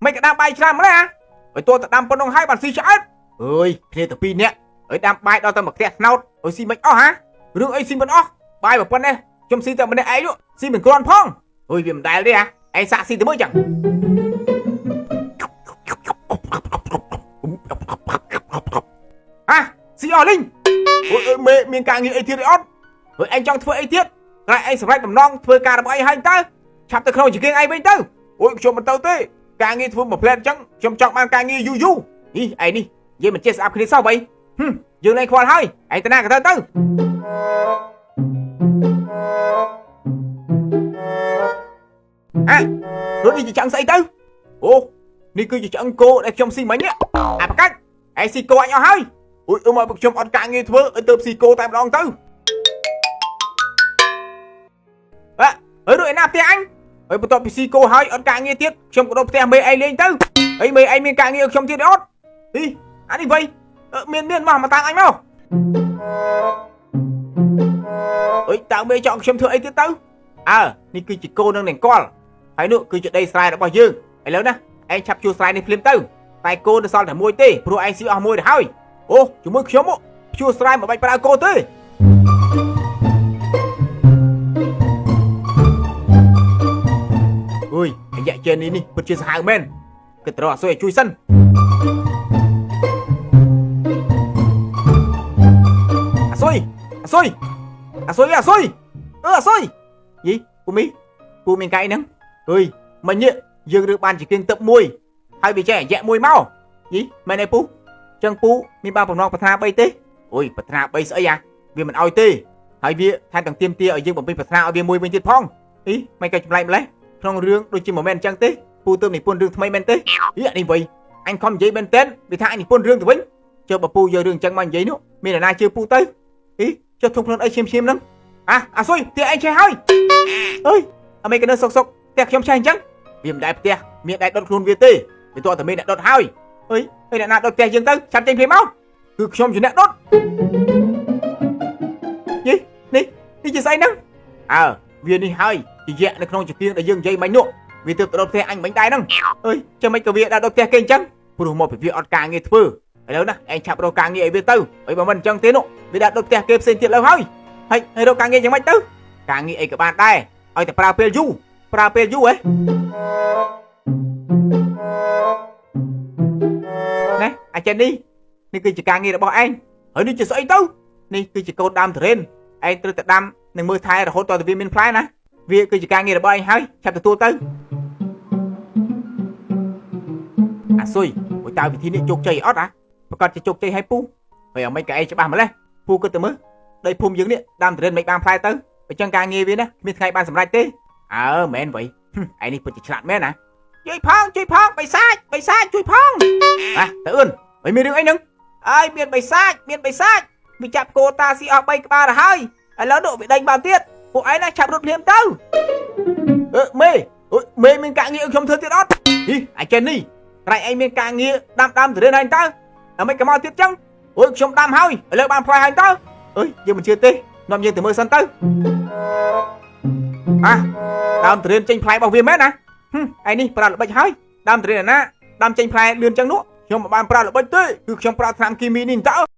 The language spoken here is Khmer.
មិនក៏ដាំបាយច្រើនម្ល៉េះហ៎ឲ្យតួតែដាំប៉ុណ្ណឹងហើយបានស៊ីឆ្អែតអើយគ្នាតែពីរនាក់ឲ្យដាំបាយដល់តែមួយខ្ទះស្នោតឲ្យស៊ីមិនអស់ហ៎រឿងអីស៊ីមិនអស់បាយប៉ុណ្ណេះខ្ញុំស៊ីតែម្នាក់ឯងនោះស៊ីមិនគ្រាន់ផងអើយវាមិនដែលទេហ៎ឯងសាក់ស៊ីទៅមើលចឹងហ៎ស៊ីអស់លីងអូយមេមានការងារអីទៀតទេអត់ហើយឯងចង់ធ្វើអីទៀតក្រែងឯងសម្រេចបំណងធ្វើការរបស់ឯងហើយតើឆាប់ទៅក្នុងជាងឯងវិញទៅអូយខ្ញុំមិនទៅទេការងារធ្វើមួយផ្លែតអញ្ចឹងខ្ញុំចង់បានការងារយូរយូរនេះឯងនេះនិយាយមិនចេះស្អាប់គ្នាសោះបីហឹមយើងលែងខ្វល់ហើយឯងទៅណាក៏ទៅទៅអារត់នេះជាឆ្អឹងស្អីទៅអូនេះគឺជាឆ្អឹងគោដែលខ្ញុំស៊ីមិញនេះអាប្រកាច់ឯងស៊ីគោអញអស់ហើយអូយអឺមកខ្ញុំអត់ការងារធ្វើឲ្យទៅស៊ីគោតែម្ដងទៅអ่ะហើយរួចឯណាផ្ទះអញហើយបន្ទាប់ពីស៊ីគោហើយអត់ការងារទៀតខ្ញុំក៏ដល់ផ្ទះមេឯងលេងទៅហើយមេឯងមានការងារឲ្យខ្ញុំទៀតទេអត់អីអានេះវៃមានមានមកមកតាមអញមកអុយតើមេចង់ខ្ញុំធ្វើអីទៀតទៅអើនេះគឺជាគោនឹងនង្គ័លហើយនោះគឺជាដីស្រែរបស់យើងឥឡូវណាឯងឆាប់ជួស្រែនេះភ្លាមទៅតែគោនៅសល់តែមួយទេព្រោះឯងស៊ីអស់មួយទៅហើយអូជាមួយខ្ញុំជួស្រែមិនបាច់ប្រើគោទេអុយអាយៈចេននេះនេះពិតជាសាហាវមែនគិតទៅអាសុយឲ្យជួយសិនអាសុយអាសុយអាសុយអាសុយអឺអាសុយយីពូមីពូមានកៃហ្នឹងអើយមិញនេះយើងរើបានជាគៀងទឹកមួយហើយវាចេះអាយៈមួយមកយីមែនទេពូចឹងពូមានបានបំណងប្រាថ្នា3ទេអូយប្រាថ្នា3ស្អីអាវាមិនអោយទេហើយវាថែមទាំងទាមទារឲ្យយើងបំពេញប្រាថ្នាឲ្យវាមួយវិញទៀតផងអីមិនក៏ចម្លែកម្លេះក្នុងរឿងដូចជាមិនមែនអញ្ចឹងទេពូទើបនិពន្ធរឿងថ្មីមែនទេអីអានេះវៃអញខំនិយាយមែនទែនវាថាអញនិពន្ធរឿងទៅវិញជើបើពូយករឿងអញ្ចឹងមកនិយាយនោះមានអ្នកណាជឿពូទៅអីចុះធំខ្លួនអីឈាមឈាមហ្នឹងអាអាសុយផ្ទះឯងឆេះហើយអើយអមេកនៅសុកសុកផ្ទះខ្ញុំឆេះអញ្ចឹងវាមិនដែលផ្ទះមានដែលដុតខ្លួនវាទេវាតើតែមានអ្នកដុតហើយអើយហើយអ្នកណាដុតផ្ទះយើងទៅឆាប់ចេញភ្លាមមកគឺខ្ញុំជាអ្នកដុតយីនេះនេះជាស្អីហ្នឹងអើវានេះហើយជាយៈនៅក្នុងចង្គៀងដែលយើងនិយាយមិញនោះវាទើបទៅដុតផ្ទះអញមិញដែរហ្នឹងអើយចាំមិនក៏វាដាក់ដុតផ្ទះគេអញ្ចឹងព្រោះមកពីវាអត់ការងារធ្វើឥឡូវណាឯងឆាប់រកការងារឲ្យវាទៅហើយបើមិនអញ្ចឹងទេនោះវាដាក់ដុតផ្ទះគេផ្សេងទៀតលើហើយហើយហើយរកការងារយ៉ាងម៉េចទៅការងារអីក៏បានដែរឲ្យតែប្រើពេលយូរប្រើពេលយូរហ៎ណែអាចារ្យនេះនេះគឺជាការងាររបស់ឯងហើយនេះជាស្អីទៅនេះគឺជាកូនដើមទុរេនឯងត្រូវតែដាំនិងមើលថែរហូតដល់តែវាមានផ្លែណាវាគឺជាការងាររបស់ឯងហើយឆាប់ទទួលទៅអាសុយមួយតើវិធីនេះជោគជ័យអត់អាប្រកាសជាជោគជ័យហើយពូហើយអ្មេក៏ឯងច្បាស់ម្លេះពូគិតទៅមើលដីភូមិយើងនេះដើមទុរេនមិនបានផ្លែទៅអញ្ចឹងការងារវាណាគ្មានថ្ងៃបានសម្រេចទេអើមែនវៃឯងនេះពិតជាឆ្លាតមែនណាជួយផងជួយផងបិសាចបិសាចជួយផងអាទៅអឿនហើយមានរឿងអីហ្នឹងអើយមានបិសាចមានបិសាចវាចាប់គោតាស៊ីអស់3ក្បាលទៅហើយឥឡូវនោះវាដេញបានទៀតពួកឯងណាឆាប់រត់ភ្លាមទៅអឺមេអុយមេមានការងារឲ្យខ្ញុំធ្វើទៀតអត់ហីអាចេននេះក្រែងឯងមានការងារដាំដើមទុរេនហើយតើតែមិនក៏មកទៀតចឹងអូយខ្ញុំដាំហើយឥឡូវបានផ្លែហើយតើអើយយើងមិនជឿទេនាំយើងទៅមើលសិនទៅអាដើមទុរេនចេញផ្លែរបស់វាមែនណាឯនេះប្រើល្បិចហើយដើមទុរេនណាដើមចេញផ្លែលឿនចឹងនោះខ្ញុំមិនបានប្រើល្បិចទេគឺខ្ញុំប្រើថ្នាំគីមីនេះតើ